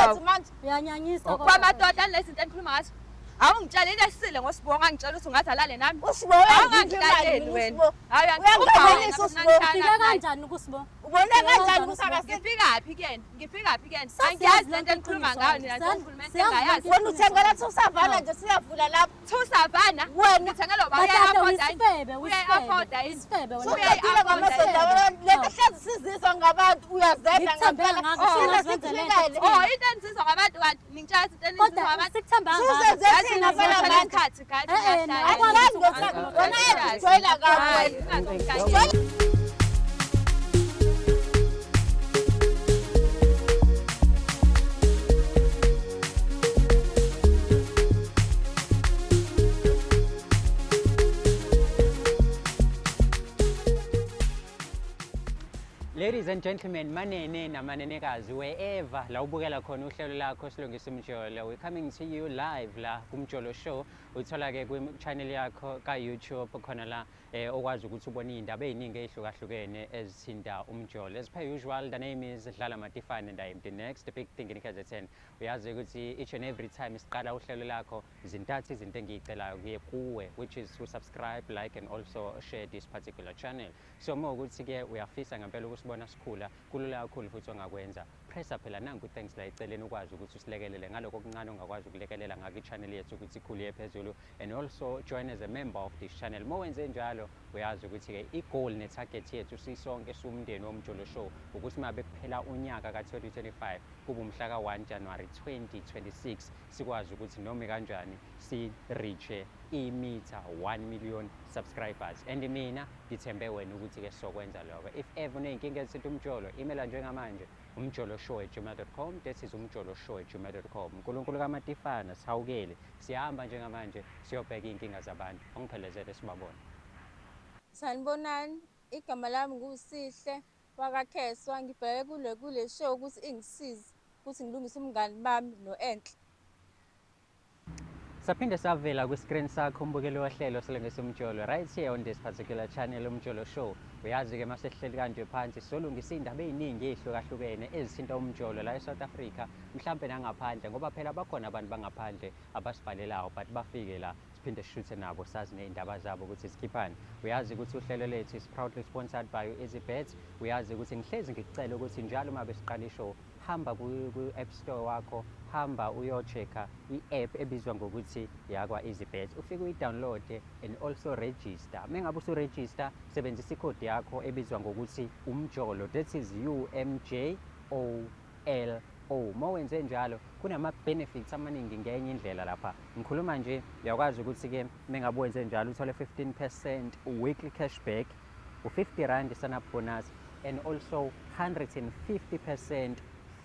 Hawu. manje. Uyanyanyisa Oh. kodwa. Kwamadoda lezi zinto enikhuluma ngazo. Awungitshela into esile ngoSibonga angitshela ukuthi ungaze alale nami. USibo uyangipha imali Awungangihlaleli mina wena. uSibo. Hayi Uyangivelisa uSibo. Ufike kanjani kuSibo? Ubona kanjani ukuthi akasi Ngifikaphi kuyena? Ngifikaphi kuyena? Sasiyazi Angiyazi lento lonke enikhuluma iqiniso ngayo nina manje. ngikhuluma into Siyazi engayazi. lonke Wena uthengela Thusavana nje siyavula lapho. Thusavana. Wena Ngithengela uba Batata uyayi-afforda yini? uyisifebe, Uyayi-afforda uyisifebe. yini? Uyisifebe wena. Suqedile ngamasoda lento hlezi sizizwa ngabantu uyazenda Ngikuthembe ngempela. ngako, Sina singazenze lento. sikufikele. Oh, into enizizwa ngabantu kanti ningitshela izinto enizizwa Kodwa ngabantu. sikuthemba kangaka. Suzenze Yazi thina ngizosha phela manje. isikhathi guys. Eh, eh, ngiyahlala. akwazi Akwazi ukuthi ngokuthi wena uyazijwayela kabi Hayi, wena. ungazongishayela. Ladies and gentlemen, manene namanenekazi, wherever la ubukela khona uhlelo lakho Silungisa Umjolo, we're coming to you live la kuMjolo Show. Uthola ke kwi-channel yakho ka-YouTube khona la okwazi ukuthi ubone iy'ndaba ey'ningi ey'hlukahlukene ezithinta umjolo. As per usual, the name is Dlala Matifane and I am the next big thing in KZN. Uyazi ukuthi each and every time siqala uhlelo lakho zintathu izinto engiyicelayo kuye kuwe, which is to subscribe, like and also share this particular channel. So uma ukuthi-ke uyafisa ngempela ukusibona sikhula, kulula kakhulu futhi ongakwenza. Pressa phela nanku thanks la eceleni ukwazi ukuthi usilekelele ngalokho okuncane ongakwazi ukulekelela ngakho i-channel yethu ukuthi ikhule iye phezulu and also join as a member of this channel. Uma wenze njalo uyazi ukuthi-ke i-goal ne-target yethu sisonke siwumndeni woMjolo Show ukuthi uma bekuphela unyaka ka-2025 kube umhla ka-1 January 2026 sikwazi ukuthi noma kanjani si-reach-e imitha 1 million subscribers and mina ngithembe wena ukuthi-ke sizokwenza lokho. If ever uney'nkinga ezithinta umjolo, emaila njengamanje umjoloshow@gmail.com. That is umjoloshow@gmail.com. Unkulunkulu kaMatifana sihawukele, siyahamba njengamanje siyobheka iy'nkinga zabantu. Ongiphelezele sibabone. Sanibonani, igama lami nguSihle wakaKheswa. Ngibheke kule show ukuthi ingisize ukuthi ngilungise umngani bami no-Enhle. Saphinde savela kwi-screen sakho umbukeli wohlelo Silungisa Umjolo right here on this particular channel Umjolo Show. Uyazi-ke uma sihleli kanje phansi sizolungisa iy'ndaba ey'ningi ey'hlukahlukene ezithinta umjolo la e-South Africa mhlampe nangaphandle ngoba phela bakhona abantu bangaphandle abasibhalelayo but bafike la siphinde sishuthe nabo sazi ney'ndaba zabo ukuthi zikhiphani. Uyazi ukuthi uhlelo lethu is proudly sponsored by EasyBet. Uyazi ukuthi ngihlezi ngikucela ukuthi njalo uma besiqala ishow hamba ku-app store wakho, hamba uyo-check-a i-app ebizwa ngokuthi yakwa EasyBet, ufike uyi-download and also register. Uma ngabe usu-register, sebenzisa ikhodi yakho ebizwa ngokuthi umjolo, that is UMJOLO. Uma wenze njalo kunama-benefits amaningi ngenye indlela lapha. Ngikhuluma nje uyakwazi ukuthi-ke uma ngabe wenze njalo uthole 15% weekly cashback, u-50 rand sign up bonus and also 150%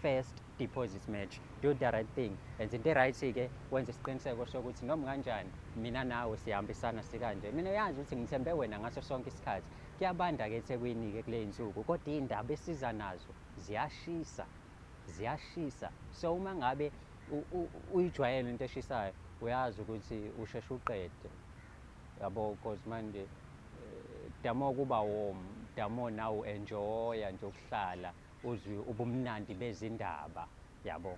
first deposit match. Do the right thing. Enza into right-ke, wenze isiqiniseko sokuthi noma kanjani mina nawe siyahambisana sikanje. Mina uyazi ukuthi ngithembe wena ngaso sonke isikhathi. Kuyabanda-ke eThekwini-ke kule y'nsuku, kodwa iy'ndaba esiza nazo ziyashisa, ziyashisa. So uma ngabe uyijwayele into eshisayo, uyazi ukuthi usheshe uqede. Yabo, cause manje the more kuba warm, the more nawe enjoya nje ukuhlala uzwe ubumnandi bezindaba, yabo.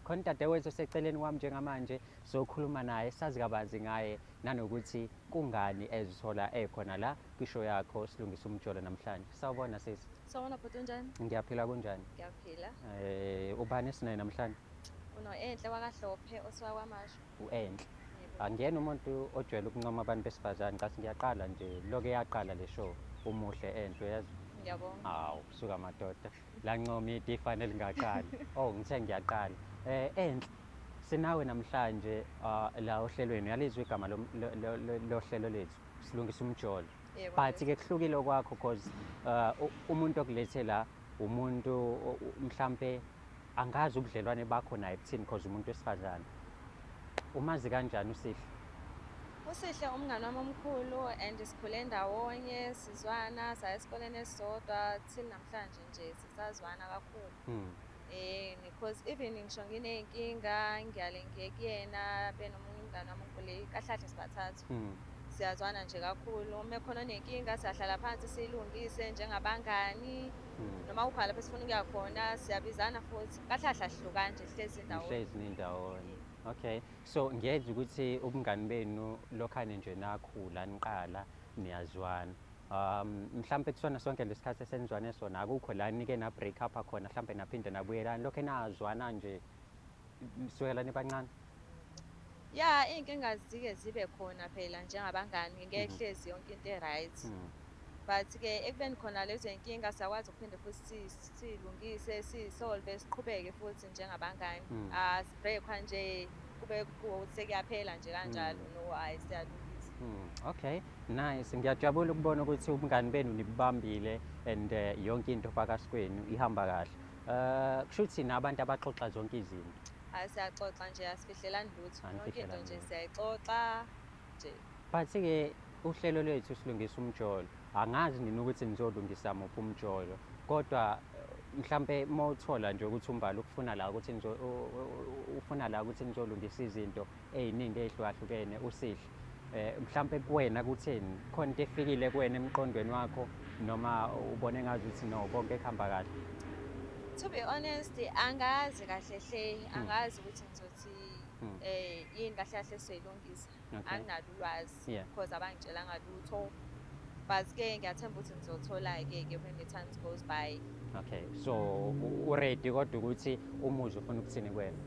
Khona udadewethu oseceleni kwami njengamanje sokhuluma naye, sazi kabanzi ngaye nanokuthi kungani ezithola ekhona la kwishow yakho Silungisa Umjolo namhlanje. Sawubona sisi. Sawubona bhuti, unjani? Ngiyaphila, kunjani? Ngiyaphila. Ubani esinaye namhlanje? Uno-Enhle wakaHlophe osuka kwaMashu. U-Enhle. Yebo. Angiyena umuntu ojwayele ukuncoma abantu besifazane, cha ngiyaqala nje, lokho eyaqala le show. Umuhle Enhle, uyazi? Ngiyabonga. Hawu, suka madoda. Lancoma itifane elingaqali. Oh, ngithe ngiyaqala. Enhle, sinawe namhlanje la ohlelweni. Uyalizwa igama lohlelo lethu, Silungisa Umjolo. Yebo. But ke kuhlukile kwakho cause umuntu okulethe la umuntu mhlambe angazi ubudlelwane bakho naye buthini cause umuntu wesifazane. Umazi kanjani uSihle? USihle umngane wami omkhulu and sikhule ndawonye, sizwana, saya esikoleni esisodwa till namhlanje nje sisazwana kakhulu. Because even ngisho nginey'nkinga ngiyale ngiye kuyena benomunye umngane wami omkhulu, kahle kahle sibathathu. Siyazwana nje kakhulu. Uma khona onenkinga siyahlala phansi siyilungise njengabangani. Noma kukhona lapho esifuna ukuya khona siyabizana futhi. Kahle kahle asihlukani nje, sihlezi ndawonye. Nihlezi nindawonye. Okay, so ngiyezwa ukuthi ubungani benu lokhane nje nakhula niqala niyazwana. Mhlampe kusona sonke lesikhathi esenizwane sona akukho la nike na break up khona, mhlampe naphinde nabuyelana, lokho enazwana nje sukela nibancane? Ya, iy'nkinga zike zibe khona phela njengabangani, ngeke kuhlezi yonke into e-right. But-ke ekubeni khona lezo y'nkinga siyakwazi ukuphinde futhi siy'lungise, siyi-solve, siqhubeke futhi njengabangani. Asibreak-wa nje kube kuwukuthi sekuyaphela nje kanjalo, no, hhayi, siyalungisa. Okay, nice. Ngiyajabula ukubona ukuthi ubungani benu nibubambile and yonke into phakathi kwenu ihamba kahle. Kusho ukuthi nabantu abaxoxa zonke izinto. Hhayi, siyaxoxa nje, asifihlelani lutho. Yonke into Anifihlelani nje lutho. siyayixoxa nje. But-ke uhlelo lwethu silungisa umjolo. Angazi nina ukuthi nizolungisa muphi umjolo, kodwa mhlampe uma uthola nje ukuthi uMbali ukufuna la ukuthi ufuna la ukuthi nizolungisa izinto ey'ningi ey'hlukahlukene, uSihle. Mhlampe kuwena kutheni? Khona into efikile kuwena emqondweni wakho noma ubone ngazuthi no, konke kuhamba kahle? To be honest, angazi kahle hle, angazi ukuthi ngizothi yini kahle kahle sizoyilungisa. Anginalo ulwazi because abangitshelanga lutho. But-ke ngiyathemba ukuthi ngizothola-ke ke when the time goes by. Okay, so u-ready kodwa ukuthi umuzi ufuna ukuthini kuwena?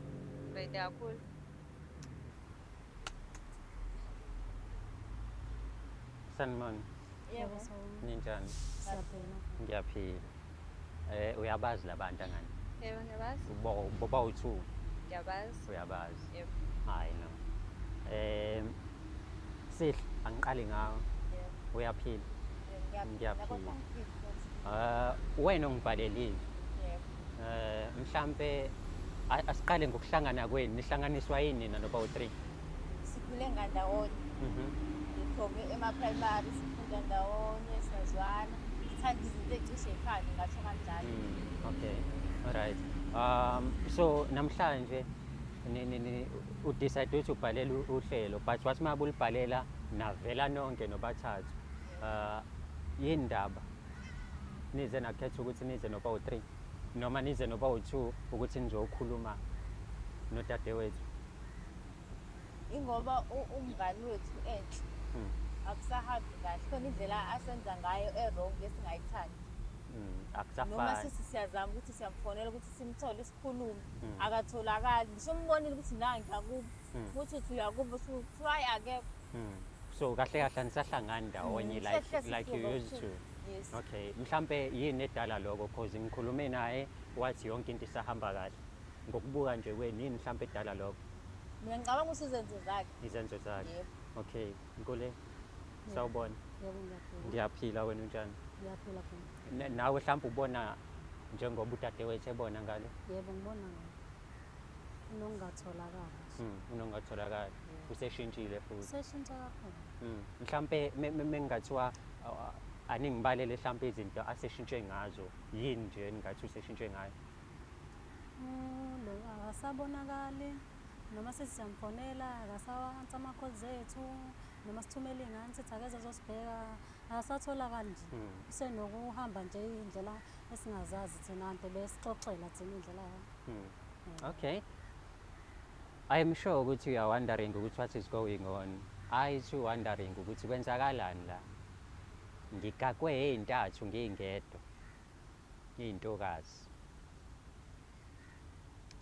Ready kakhulu. Sanibona. Yebo. Ninjani? Siyaphila. Ngiyaphila. Uyabazi labantu angani? Yebo, ngiyabazi. Boba u2. Ngiyabazi. Uyabazi. Yebo. Hayi no. Sihle, angiqali ngawe. Yebo. Uyaphila? Yebo, Ngiyaphila. Kodwa ngiphila futhi. Wena ongibhalelile. Yebo. Mhlambe asiqale ngokuhlangana kwenu, nihlanganiswa yini nina noba u3? Sikhule ngandawonye. From ema-primary sifunda ndawonye, siyazwana. Sithanda izinto ey'cishe y'fane, ngasho kanjalo. Okay. All right. So namhlanje u-decide ukuthi ubhalele uhlelo, but wathi uma ulibhalela navela nonke nobathathu. Yini ndaba? Nize nakhetha ukuthi nize noba u3 noma nize noba u2 ukuthi nizokhuluma nodadewethu? Ingoba umngani wethu enhle akusahambi kahle, khona indlela asenza ngayo e-wrong esingayithandi. Akusafani. Noma sithi siyazama ukuthi siyamfonela ukuthi simthole sikhulume, akatholakali. Ngisho umbonile ukuthi nangi akubo, futhi uthi uyakubo, kuthiwa hayi akekho. So kahle kahle anisahlangani ndawonye Siyahlala like you sisuka used to. Yes. Okay, mhlambe yini edala lokho, cause ngikhulume naye wathi yonke into isahamba kahle. Ngokubuka nje kwenu yini mhlambe edala lokho? Mina ngicabanga ukuthi izenzo zakhe. Izenzo zakhe. Yebo. Okay, Nkule. Sawubona. Yebo, ngiyaphila. Ngiyaphila, wena unjani? Ngiyaphila khona. Nawe mhlawumbe ubona njengoba udadewethu ebona ngale? Yebo, ngibona ngale. Unongatholakali. Unongatholakali. Yebo. Useshintshile futhi. Useshintsha kakhulu. Mhlambe mengingathiwa aningibalele mhlambe izinto aseshintshe ngazo, yini nje engathi useshintshe ngayo? Lo akasabonakali, noma sithi siyamfonela akasawa-answer ama-calls ethu, noma sithumele iy'ngane sithi akeze azosibheka, akasatholakali nje. Usenokuhamba nje iy'ndlela esingazazi thina, kanti besixoxela thina iy'ndlela. Okay. I am sure ukuthi you are wondering ukuthi what is going on. I too wondering ukuthi kwenzakalani la. Ngigaqwe ey'ntathu ngingedwa. Ngiyintokazi.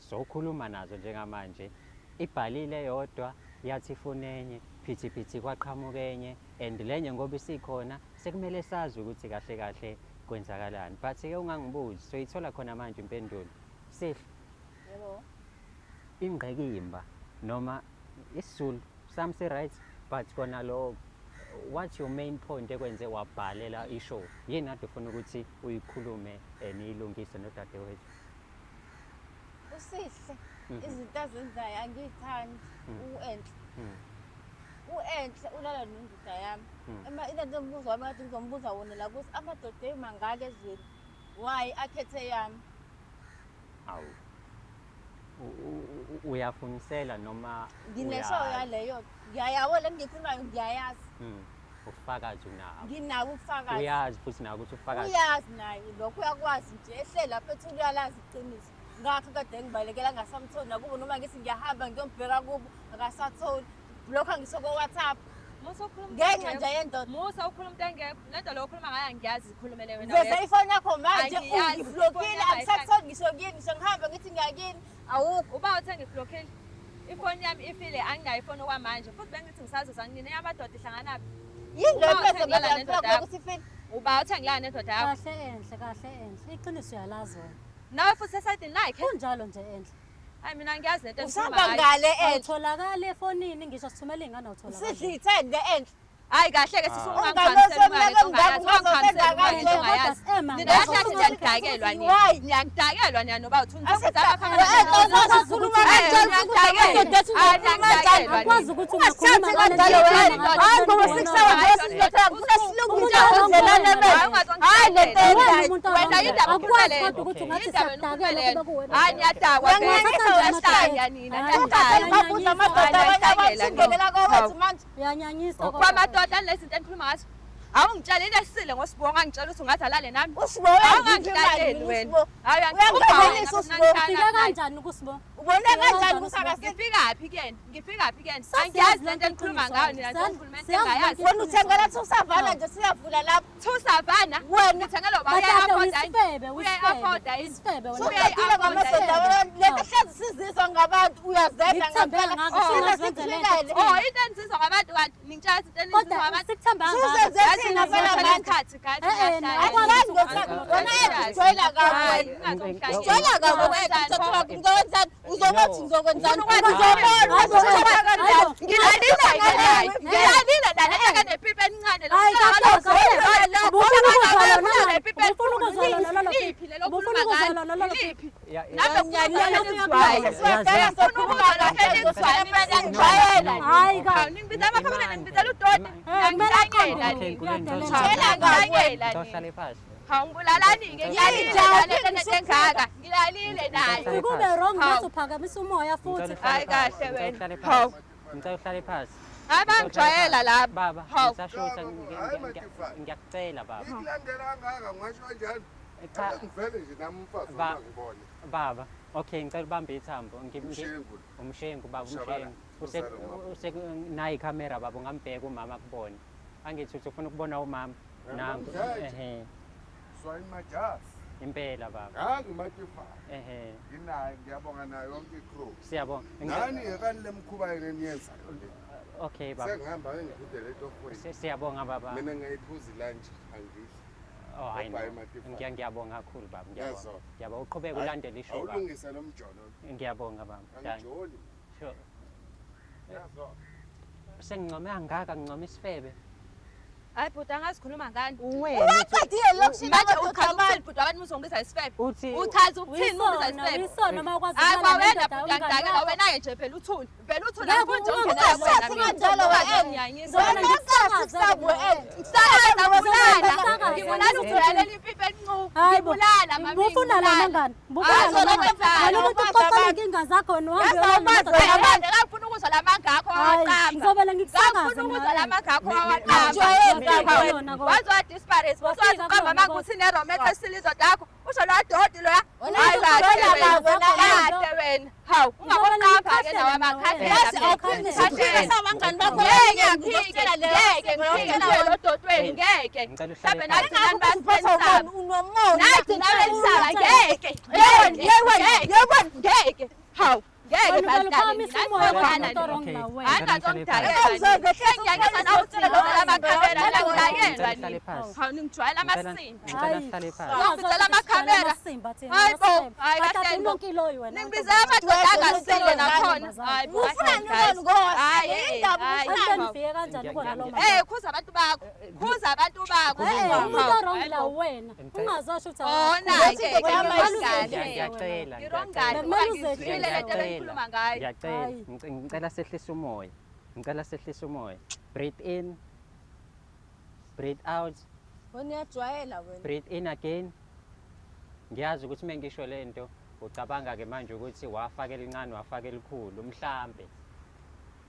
So ukhuluma nazo njengamanje, ibhalile yodwa yathi ifuna enye, phithi phithi kwaqhamuka enye, and lenye ngoba isikhona sekumele sazi ukuthi kahle kahle kwenzakalani. But ke ungangibuzi, soyithola khona manje impendulo. Sihle. Yebo. Ingqekimba noma isiZulu sami si right, but kona lo what's your main point ekwenze wabhalela i-show? Yini ade ufuna ukuthi uyikhulume niyilungise nodadewethu? Usihle, izinto azenzayo angiyithandi. U-Enhle. U-Enhle ulala nendoda yami. Into umbuzo wami ngathi ngizombuza wona la ukuthi amadoda emangaka ezweni, why akhethe yami? Awu. Uyafunisela noma Ngineshow uyazi? yaleyo. Ngiyayabo le ngiyikhulumayo, ngiyayazi. Ubufakazi unabo. Nginabo ubufakazi. Uyazi futhi nawe ukuthi ubufakazi. Uyazi naye lokho uyakwazi nje ehleli lapha ethule uyalazi iqiniso. Ngakho kade ngibalekela ngasamtholi nakubo noma ngithi ngiyahamba ngiyombheka kubo akasatholi. Blocka ngisho ko-WhatsApp. Musa ukukhuluma Ngenxa nje yendoda. Musa ukhuluma into engekho. Lento lo okhuluma ngayo angiyazi ikhulumele wena. Veza ifoni yakho manje Angiyazi, ungiblockile ifoni yami angisakutholi ngisho kini ngisho ngihambe ngithi ngiyakini awukho. Uba uthe ngiblockile. Ifoni yami ifile anginayo ifoni okwamanje futhi bengithi ngisazoza kunina eyamadoda ihlanganaphi. Yini le Uba uthe mfethu ngilala manje nendoda ngifuna yakho. ukuthi ifile. Uba uthe ngilala nendoda yakho. Kahle enhle, kahle enhle. Iqiniso uyalazi wena. Nawe futhi esayidini lakhe. Kunjalo nje enhle. Hayi mina ngiyazi lento engikhuluma Usihamba ngayo. ngale enhle. Awutholakali efonini ngisho sithumela iy'ngane awutholakali. Usidla ithende enhle. Hayi kahle ke sisi Ungalosi ungangihambiseli omnyaka imali ongayazi, omngaka ungangihambiseli ungazosenza imali kanje. ongayazi. Kodwa ema, Nina ngazo kahle futhi niyanidakelwa nina. Why? Niyanidakelwa nina noba uthi Akwazi ukuthi Ungasithathi ungakhuluma kanjalo wena. Hayi ngoba 6 hours sizothola kufuna silungise ubudlelwane bethu. Hayi le nto Wena umuntu Wena wrong. yindaba Akwazi ukhuluma kodwa ukuthi ungathi Yindaba siyakudakela nikhuluma kuba kuwena. Hayi niyadakwa Uyangiyanyisa vele. wena. Niyahlanya nina, Hayi, niyahlanya. Babuza amadoda abanye abantu singenela kowethu manje. Uyanyanyisa kodwa. Kwamadoda nezinto enikhuluma ngazo. Awungitshela into esile ngosibonga ngitshela ukuthi ungathi alale nami. Usibo uyangipha imali Awungangitsheli mina wena. uSibo. Hayi Uyangiphazamisa uSibo. Ufike kanjani kuSibo? Ubone kanjani ukuthi akasile? Ngifikaphi kuyena? Ngifikaphi kuyena? Sasiyazi Angiyazi lonke lento enikhuluma iqiniso ngayo nina wena. njengohulumeni Siyazi engayazi. lonke Wena uthengela thusavana nje siyavula lapho. Thusavana. Wena. Ngithengela uba Kahle kahle uyayi-afforda yini? uyisifebe, Uyayi-afforda uyisifebe, yini? uyisifebe wena. Usuqedile ngamadoda abantu. Lento hlezi sizizwa ngabantu uyazenza Ngikuthembe ngempela. ngako, Size sungazenza lento. sikufikele. Oh, into enizizwa ngabantu kanti ningitshela into enizizwa Kodwa ngabantu. sikuthemba kangaka. Suzenze Yazi thina phela nizosho manje. isikhathi guys, Eh, eh, niyahlanya. akwazi Akwazi ukuthi ngokuthi wena uyazijwayela kabi Hayi, wena. ungazongihlanyela. Ujwayela kabi wena umthetho wakho ngizokwenzani? Uzobathi ngizokwenzani? Ufuna ukwazi Uzobona uzothatha kanjani? Ngilalile naye. Ngilalile naye lento nepipi elincane. Hayi, kahle, kahle. Ubufuna ukuzwa lona lona. Ubufuna ukuzwa lona lolo Liphi lelo Ubufuna okhuluma ukuzwa ngalo? lona lolo Liphi? Ya- ya- Nami ngifuna Yalo ukuzwa uyakuyazi. Sibadala sokhuluma kahle Ngijwayela. Hayi ka. Hawu, ningibiza amakhamera ningibizela udoti. Eh, kumele aqonde. Ngiyahlanyela Okay, nina. Nkululeko, Uyadelela. Ngiyahlanyela ngicela nina. uhlale phansi. Hawu ngibulalani-ke ngilalile Yinja, nale nto engaka. Ngilalile naye. Kube wrong Hawu. bese uphakamisa umoya futhi. Ngicela uhlale Hayi phansi, kahle ngicela wena. uhlale Hawu. phansi. Ngicela uhlale phansi. Hayi bangijwayela laba. Baba, Hawu. ngisashutha Hayi, Matifana. ngiyakucela baba. Ikulandela kangaka ungasho kanjani? Cha. Ake ngivele nje nami umfazi Ba- wami angibone. Baba, okay ngicela ubambe ithambo. Umshengu. Umshengu baba, Ushabala. umshengu. Uzala umama. Use nayi ikhamera baba ungambheka umama akubone. Angithi uthi ufuna ukubona umama. Nangu. Namhlanje. Ehhe. Swayini Majasi. Impela baba. Nangu Matifana. Ehhe. Nginaye ngiyabonga nayo yonke i-crew. Siyabonga. Nani yekani le mkhuba yenu eniyenzayo le. Okay baba. Sengihamba ke ngigudele etohweni. Siyabonga baba. Mina ngiyayiphuza ilantshi angidli. Oh hayi Bye, no. Matifana. Ngiyabonga kakhulu baba. Ngiyabonga. Ngiyazwa. Ngiyabonga uqhubeke ulandele ishow baba. Awulungise lo mjolo. Ngiyabonga baba. Dankie. Angijoli. Sure. Ngiyazwa. Sengincome kangaka ngincome isifebe. Hayi bhuti angazikhuluma ngani. Wena Uyaqedile lokhu Manje uchaza ukuthini bhuti abantu uzongibiza isifebe? uthi Uchaza ukuthini ungibiza Uyisona, isifebe? uyisona uma ukwazi Hayi ukulala kwawena nendoda bhuti yomngani angidakela wakho. wena-ke nje phela uthule. Vele uthule Ngeke angifuni nje ungathi ungenela kuwena Ungasathi mina. kanjalo wena. Ungazonginyanyisa. Ngizobona ngikusakaze Ngisala Ngisakaze. ngibulala ugcwele ipipi elincu. Hayi bo. Ngibulala mami. Ubufuna lona ngani? Ubufuna Hayi, lona zona ngani? Wena umuntu uxoxela inkinga zakho wena uhambe Yazi uyolala awukwazi nendoda wena. yakho. Ngifuna ukuzwa la manga akho Hayi, awaqamba. ngizobela ngikusakaze Ngifuna ukuzwa mina. la manga akho Ngijwayele awaqamba. Kuyona kodwa. Wazi wa disparate, wazi Wafika uqamba kuyona amanga kodwa. uthi ne-romance esile indoda yakho. Usho loya doti loya. Wena Hayi ujwayela kahle kabi wena. wena. Kahle wena. Hawu, ungaboqamba ke nawe amakhahlela. Yazi phela. awuphinde Khahlela. abangani bakho Ngeke ngeke ngiphike, ngizokutshela leyo. ngeke ngiphike kuye lo dotweni, ngeke. Ngicela uhlale Mhlawumbe phansi. nathi nani Uziphatha basebenzisana. ubani unomona. Nathi nawe nisaba ngeke. Yebo, yebo, Ngeke. Ngeke. Hawu, ngeke Wena uvele badlale uphakamisa nina, umoya sifana wena umuntu nina. wrong Okay. la wena. Hayi Ngicela ngazongidakela uhlale nina. Sengiyangizwa nawe utshela lo lamakhamera, ngiyangidakela Ngicela uhlale nina. phansi. Hawu ningijwayela Ngicela amasimba. ngicela uhlale phansi. Ngizobizela amakhamera. Amasimba thina. Hayi bo, amasimba. hayi Kahle kahle bo. unonkiloyi wena. Ningibizela amadoda angasile nakhona. Hayi bo, Ufuna kahle, nini ngoba Hayi, indaba hayi. ufuna Kanti nifike kanjani kubona lo mama? Eh, khuza abantu bakho. Khuza abantu bakho. Eh, umuntu Hawu, wrong hayi la bo. wena. Ungazosho ukuthi Ona-ke, Uzothi ngiyabona. Ngiyacela. Ngirongani Bekumele ngoba uzehlise. ngizwile lento ebengikhuluma ngayo. Ngiyacela. Hayi. Ngicela sehlise umoya. Ngicela sehlise umoya. Breathe in. Breathe out. Wena uyajwayela wena. Breathe in again. Ngiyazi ukuthi uma ngisho lento ucabanga ke manje ukuthi wafaka elincane wafaka elikhulu mhlambe.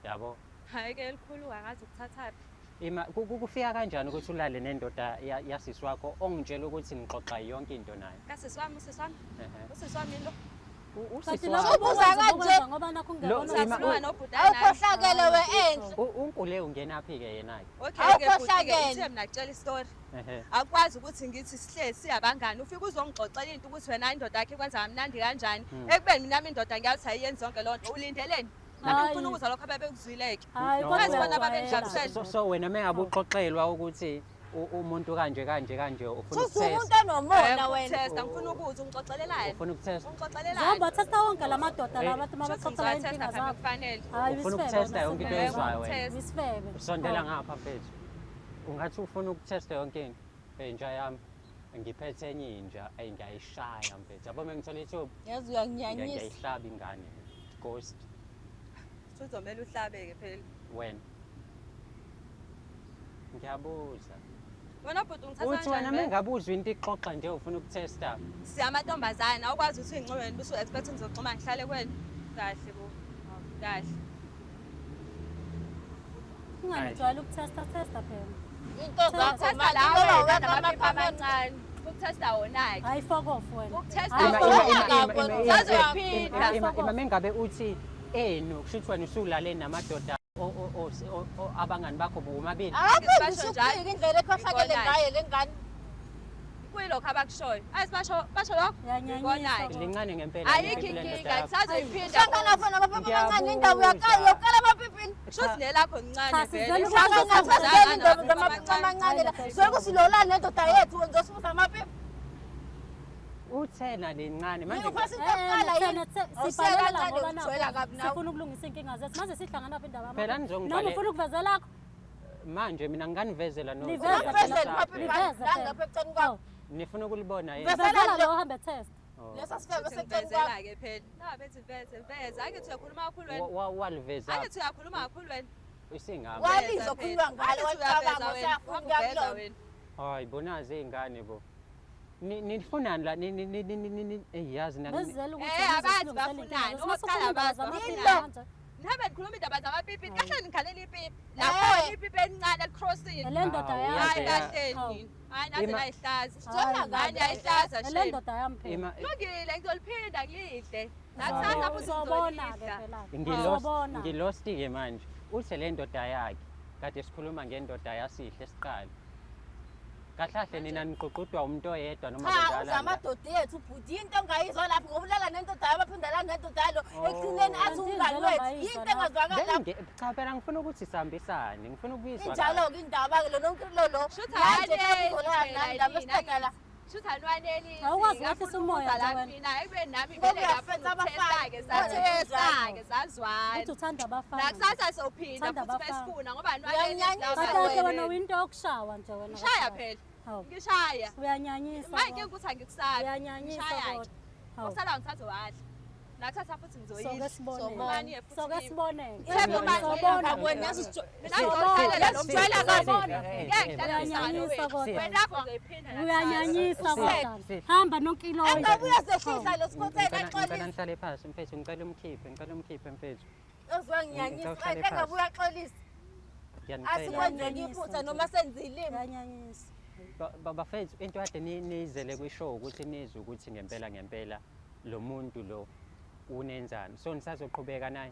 Yabo. Hayi ke elikhulu angazi ukuthathaphi. Ima kufika kanjani ukuthi ulale nendoda yasisi wakho ongitshela ukuthi nixoxa yonke into naye? Kasisi wami, usisi wami. Usisi wami lo. Usisi Kanti wakho. lokho Ubuza ubukwenza kanje. ngoba nakho Lo- ungekona ima- Sasilwa nobhuti naye. Awukhohlakele we enhle. Unkule ungenaphi ke yena ke? Okay ke bhuti ke Awukhohlakele. ithe mina kutshela istory. Ehhe. Akwazi ukuthi ngithi sihlezi siyabangani ufike uzongixoxela into ukuthi wena indoda yakhe ikwenza kamnandi kanjani. Ekubeni mina indoda ngiyathi ayiyenzi yonke loo nto. Ulindeleni? Nami Hayi. ngifuna ukuzwa lokho ababekuzwile-ke. Hayi No. kodwa Ngazi bona uyajwayela. babengijabulisele. So wena mengabe uxoxelwa ukuthi umuntu kanje kanje kanje ufuna Susa umuntu ukutest. onomona wena. Testa ngifuna ukuzwa ungixoxelelani. Ufuna ukutest. Ungixoxelelani. Zoba testa wonke la madoda la bathi Shuthi mabaxoxela ngizowathesta inkinga phela zabo. kufanele. Hayi Ufuna isifebe ukutesta wena, yonke into isifebe. oyizwayo wena. Isifebe. Sondela ngapha mfethu. Ungathi ufuna ukutesta yonke into. Hey inja yami. Ngiphethe enye inja, eyi ngiyayishaya mfethu. Yabo mengithola ithuba Yazi uyanginyanyisa. ngiyayihlaba ingane. Ghost Uzomele uhlabe-ke phela. wena. Ngiyabuza. Wena bhuti ungithatha Uthi wena kanjani? vele? mengabe uzwa into ixoxa nje ufuna ukutesta. Siyamantombazane awukwazi ukuthi uyincume wena bese u-expect ngizoxhuma ngihlale kwena. Kahle bo. Kahle. Ingane ujwayele ukutesta testa phela. Into zakho Testa manje la ngoba wena weka namaphepha amakhamera. amancane. Ukuthesta wona-ke. Hayi fuck off wena. Ukuthesta Hayi, Ima- fuck ima- off. ima- ima- ima- ima- Sazoyiphinda. ima mengabe uthi enu kusho ukuthi wena usulale namadoda abangani bakho bobabili. Akaphinde Basho njalo. usukufika indlela ekhohlakele Ikona-ke. ngayo le ngane. Kuyilokho abakushoyo. Ayi basho basho lokho. Uyanyanyisa Ikona-ke. kodwa. Lincane ngempela. Ayikho ipipi lendoda inkinga yakho. kusazoyiphinda. Hlangana khona amaphepha amancane indawo Ngiyabuza. uyakala uyokala amaphiphini. Shuthi nelakho lincane Cha, vele. sizele Hlangana ukuthi phezulu indaba zamaphepha amancane la. Soke silolana nendoda yethu wenza usibuza amaphepha. Uthena lincane manje. Ngiphasa into Eh, yokuqala eh, yini? sibhalela Awuseka ngoba kancane ujwayela kabi nawe. sifuna ukulungisa iy'nkinga zethu manje sihlangana phi indaba Phela yamaphepha? nizongibhalela- Noma ufuna ukuvezela lakho Manje mina nginganivezela no. Liveza phela. Ungaphezu amaphepha Liveza la phela. ngapha eceleni kwakho. Nifuna ukulibona yini? Vezela vezela lo. lo uhambe test Oh. Leso sifebe seceleni kwakho. Vezela-ke phela. Na bethi veze veze. Angithi uyakhuluma kakhulu wena. Waliveza Angithi uyakhuluma kakhulu wena. isingami. Walizwa khulunywa ngalo Angithi uyaveza walicabanga wena. useyafuna Wangiveza kulona. wena. Hayi bonazi izingane bo. Nifunani la ni yazi na. bezizela ukuthi Eh, abazi uzilungisele iy'nkinga bafunani. zethu. Okokuqala Mase ukhuluma abazi zamaphepha bafunani. manje. Nihambe nikhuluma indaba zamapipi. Kahle nikhalela ipipi. Eh. Nakhona ipipi elincane elicrossile. Le ndoda Awu, yami. Hayi uyazi- kahle Hawu. nini. Hayi naze nayihlaza. Sijwayela Hayi niyayihlaza Le shame. ndoda yami phela. Ima Lungile ngizoliphinda ngilidle. Nakusasa futhi Uzobona-ke ngizolidla. phela. ngilost Uzobona. ngilost ke manje. Uthe le ndoda yakhe kade sikhuluma ngendoda yasihle siqala. Kahle nina niququdwa umuntu oyedwa noma Cha uza kwenzakalani la? amadoda ethu ubhuti into ongayizwa lapho ngoba ulala nendoda yami aphinde alale nendoda yalo ekugcineni athi Kanti umngani indlela wethu ongayizwa into engazwakali lapho. Cha phela ngifuna ukuthi sihambisane, ngifuna ukuyizwa. kahle. Injalo-ke indaba-ke lo nonke lo lo. Shuthi Manje awaneli mhlawumbe phela nami indaba yini, esiqeda la. Shuthi anwanelisi. Awukwazi ukwehlisa umoya nje wena. Mina ekubeni nami Ngoba vele uyafetha abafana. ngafuna sathesta-ke sazwana. Uthi uthanda abafana. Nakusasa sophinda Uthanda futhi abafana. besifuna ngoba Uyanyanyisa Kahle kahle wena. wena uyinto yokushawa nje wena. Ngishaya kahle. phela. Hawu. Ngishaya. Uyanyanyisa. Manje inkinga ukuthi angikusabi. Uyanyanyisa Ngishaya-ke. kodwa. Hawu. Okusala ngithathe wadla. Nakusasa futhi Soke ngizoyidla. sibone. Sobona. Soke sibone. Themba manje. Sobona. Wena yazi usijwa- Mina ngizohlalela lo Sijwayela mjwayela kabi. kabi. Ngeke ngihlale Uyanyanyisa ngisalo kodwa. wena. Wena lapho ngizoyiphinda nakusasa. Uyanyanyisa kodwa. Sihle. Hamba nonkiloyi. Engabe uyazehlisa lo sikhotheni Ngicela axolise. nihlale phansi mfethu, ngicela umkhiphe, ngicela umkhiphe mfethu. Ozwa nginyanyisa. Ngicela uhlale Engabe phansi. uyaxolisa. Ngiyanicela. Asikwenzeki iphutha noma senze ilimi. Uyanyanyisa. Bafethu into kade niyizele kwishow ukuthi nizwe ukuthi ngempela ngempela lo muntu lo unenzani. So nisazoqhubeka naye.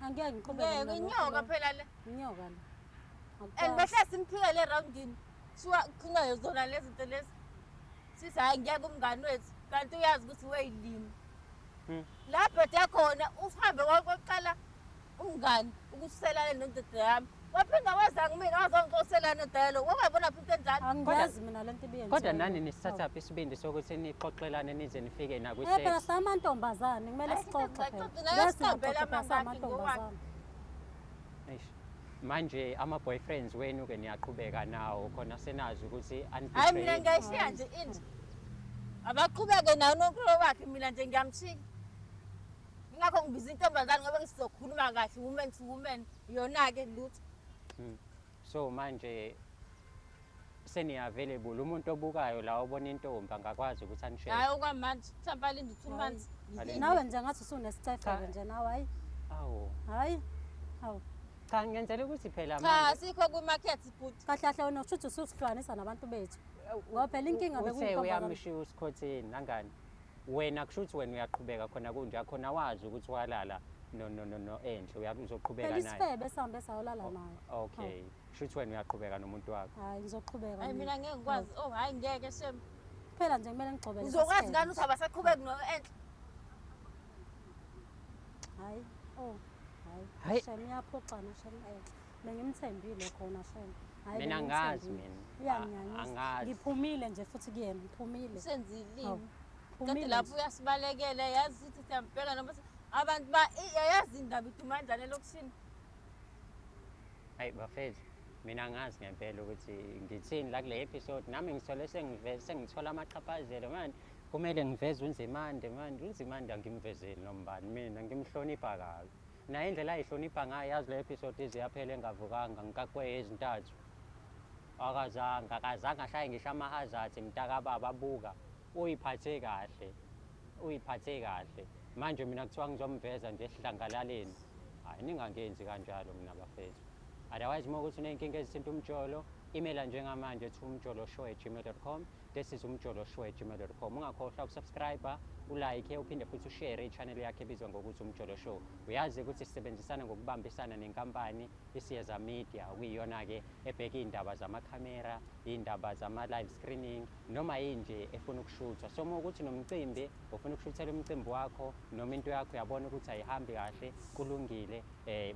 Angeke ngiqhubeke. Ngeke mina inyoka nonkiloyi. phela le. Inyoka le. And behle simphika le roundini. Kuthiwa kukhulunywa zona lezi zinto lezi. Sithi hhayi ngeke umngani wethu kanti uyazi ukuthi weyilimi. La bhede khona uhambe kwakuqala umngani ukuthi uselale nendoda yami. Waphinda weza kumina wazongixoxela nendoda yalo. Wangayibona phi into enjalo? Angiyazi mina lento ibiyenziwe. Kodwa nani nisithathaphi isibindi sokuthi nixoxelane nize nifike Eh phela nakwi-sex? samantombazane kumele Ayi, sixoxe phela. sixoxe, naye Ngeke siqambele singaxoxi phela amangakhi ngowakhe. samantombazane. Eish. Manje ama-boyfriends wenu-ke niyaqhubeka nawo khona senazi ukuthi Hhayi mina anibetray. ngiyayishiya nje inja. Abaqhubeke nayo nonkolo wakhe mina nje ngiyamshiya. Ingakho ngibiza intombazane ngoba ngisizokhuluma kahle woman to woman. Yona-ke lutho. So manje seniya-available umuntu obukayo la obona intombi angakwazi ukuthi anishare. Hhayi okwamanje mhlawumbe alinde 2 months. Alinde. Nawe nje ngathi usunesicefe-ke nje nawe hayi. Awu. Hayi. Hawu. Cha, ngenzela ukuthi phela Cha, manje asikho kwi-market bhuti. Kahle kahle wena ushuthi ususihlukanisa nabantu bethu. Ngoba phela inkinga uthe bekuyintombazane. uyamshiya usikhotheni nangani wena, kusho ukuthi wena uyaqhubeka khona kunje khona, wazi ukuthi walala no no no no enhle uzoqhubeka Phela naye. isifebe sihambe sayolala naye. Okay, kusho ukuthi wena uyaqhubeka nomuntu wakho. Hayi, ngizoqhubeka. Hayi, mina ngeke ngikwazi. Oh hayi, ngeke shem. Phela nje kumele ngigcobele. Uzokwazi ngani ukuthi abasaqhubeki no-Enhle? Hayi, oh hayi. Hayi. Shem, iyaphoxana shem enhle. Bengimthembile khona shem. Hayi, Mina angazi bengimthembile. mina. Uyanginyanyisa. Angazi. Ngiphumile nje futhi kuyena, ngiphumile. Usenzile. Hawu, Kade phumile lapho nje. uyasibalekela, yazi sithi siyambheka noma abantu ba yayazi indaba iduma kanjani elokishini. Hayi bafethu, mina angazi ngempela ukuthi ngithini la kule episode. Nami ngithole sengiveze sengithola amachaphazelo manje, kumele ngiveze uNzimande manje. UNzimande angimvezeli nombani, mina ngimhlonipha kabi naye indlela ayihlonipha ngayo. Yazi le episode ize yaphela engavukanga, ngikakwe ezintathu, akazange akazange ashaye ngisho ama-hazards. Mntakababa, buka, uyiphathe kahle, uyiphathe kahle. Manje mina kuthiwa ngizomveza nje esidlangalaleni. Hayi, ningangenzi kanjalo mina bafethu. Otherwise, uma ukuthi uney'nkinga ezithinta umjolo, emaila njengamanje to umjoloshow@gmail.com. This is umjoloshow@gmail.com. Ungakhohlwa ukusubscribe, ulike, uphinde futhi ushare i-channel yakhe ebizwa ngokuthi Umjolo Show. Uyazi ukuthi sisebenzisana ngokubambisana nenkampani iSiyeza Media, okuyiyona-ke ebheka iy'ndaba zamakhamera, iy'ndaba zama-live screening, noma yinje efuna ukushuthwa. So uma ukuthi nomcimbi ufuna ukushuthela umcimbi wakho noma into yakho uyabona ukuthi ayihambi kahle, kulungile,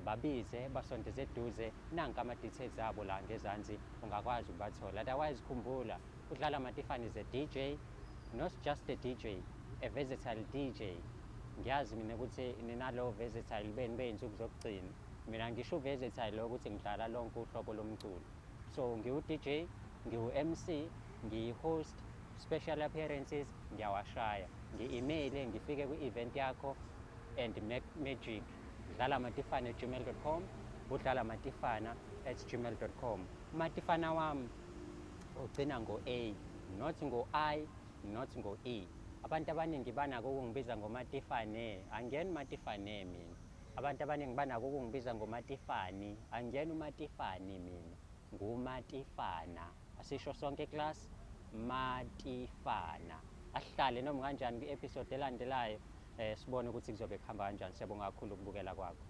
babize, basondeze eduze. Nanka ama-details abo la ngezansi, ungakwazi ukubathola. Otherwise khumbula, uDlala Matifane is a DJ, not just a DJ, a versatile DJ. Ngiyazi mina ukuthi ninalo versatile beni bey'nsuku zokugcina. Mina ngisho versatile lo ukuthi ngidlala lonke uhlobo lomculo. So ngiwu-DJ, ngiwu-MC, ngiyi-host, special appearances ngiyawashaya. Ngi-email ngifike kwi-event yakho and make magic. dlalamatifana@gmail.com, udlalamatifana@gmail.com. Umatifana wami ugcina ngo-A, not ngo-I, not ngo-E. Abantu abaningi banako ukungibiza ngomatifane, angiyena umatifane mina. Abantu abaningi banako ukungibiza ngomatifani, angiyena umatifani mina, ngumatifana. Asisho sonke class, matifana. Asihlale noma kanjani kwi-episode elandelayo, sibone ukuthi kuzobe kuhamba kanjani. Siyabonga kakhulu ukubukela kwakho.